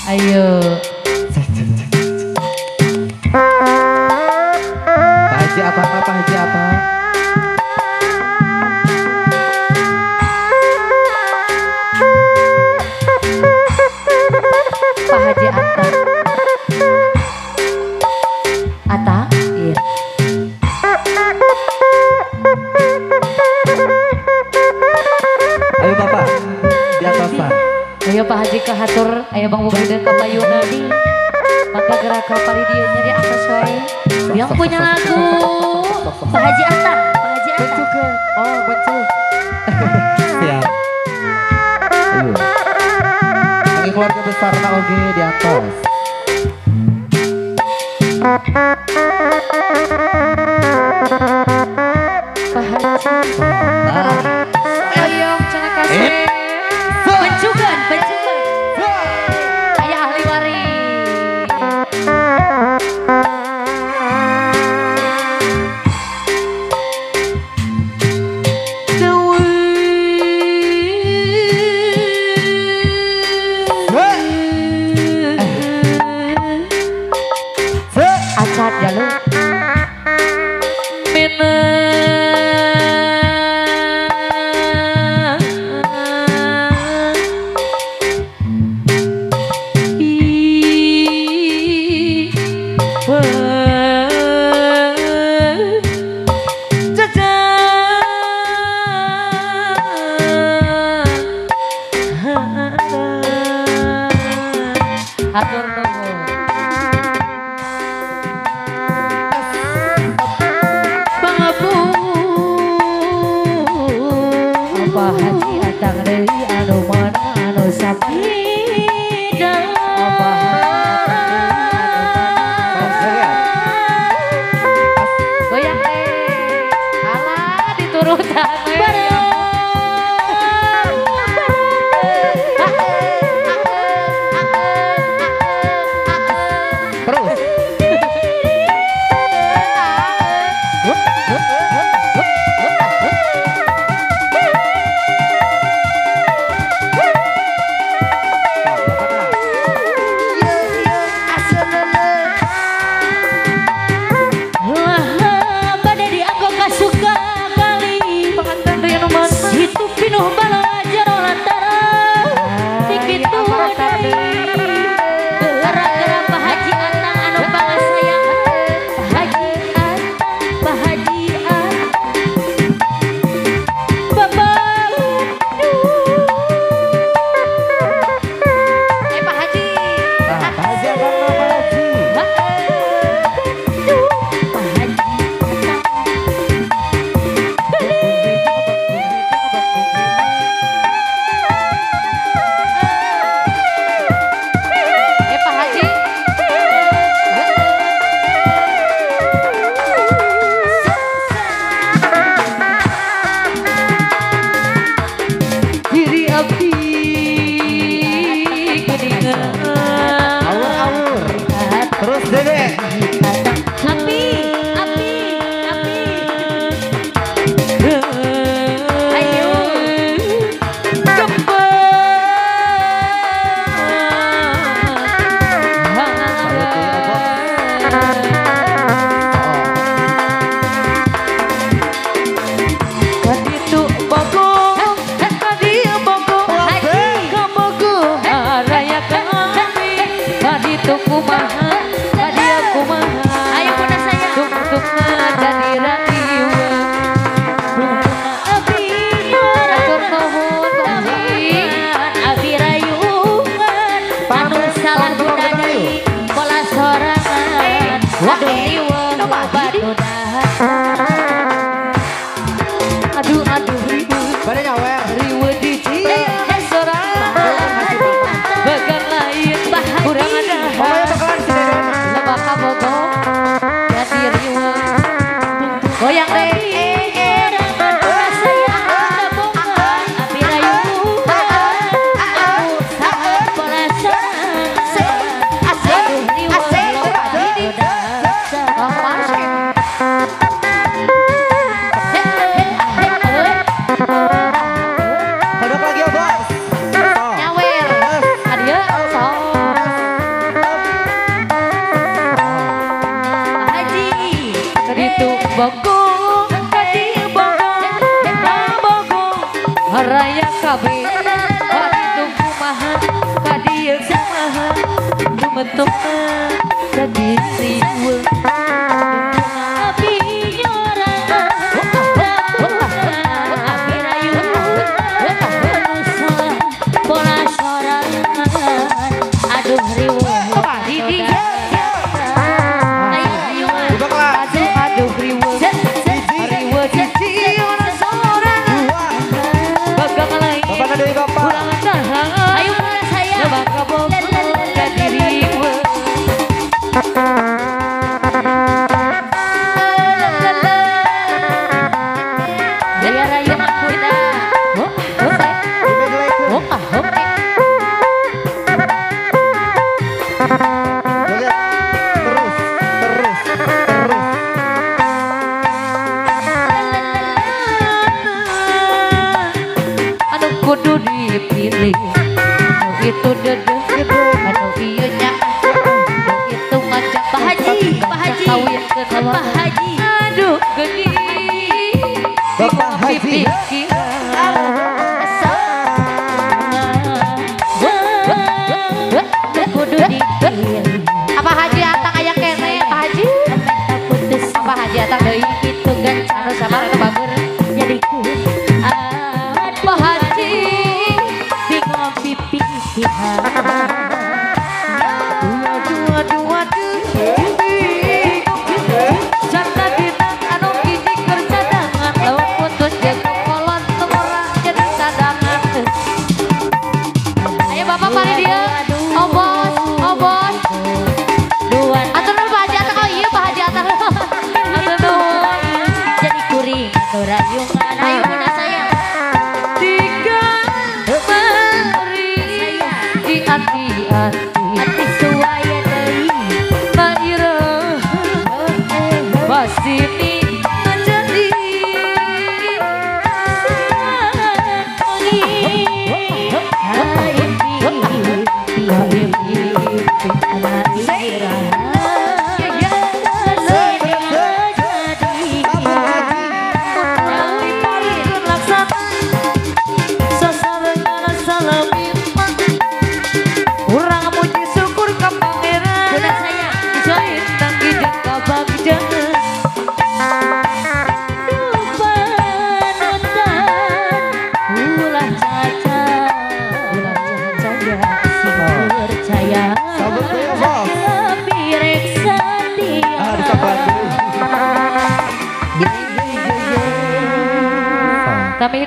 Ayo. Pak Haji apa? Pak Haji apa? Pak Haji Atta. Atta? Iya. Ayo Bapak, di atas. Ayo Pak Haji kehatur, ayo Bang Bubri dan Kapayuna di. Maka gerak kapal dia nyari atas wae. Yang punya lagu Pak Haji Atta, Pak Haji Atta. Oh, betul. Siap. Ayo. Lagi keluarga besar nak oge di atas. Pak Haji. Ayo cenah kasih. Pencugan, pencugan. Ayah ahli waris. Acat jalu. Atur nuhun. Pangapunten Pak Haji Atang deui anu mana anu sapida. Pak Haji Atang deui anu mana goyang teh. Alah diturutan we. Untung jadi riweuh kudu dipilih itu dedeh anu ieu nya itu ngajak Pak Haji, Pak Haji, Pak Haji, aduh geni Bapak Haji kudu dipilih. Apa Haji Atang aya kene Pak Haji? Apa Haji Atang deui kitu anu sabar anu bager jadi Pak Haji bingung pipih dua dua dua janda dina anu hiji keur cadangan lawan putus jeung kolon ora jadi cadangan. Ayo bapak mari dia. Oh bos, oh bos. Atur nuhun Pak Haji Atang. Oh iya Pak Haji Atang. Atur nuhun. Jadi kuring rayungan ayo bunda sayang. Tiga mari di hati-hati hati suaya deui naira pasti menjadi Kami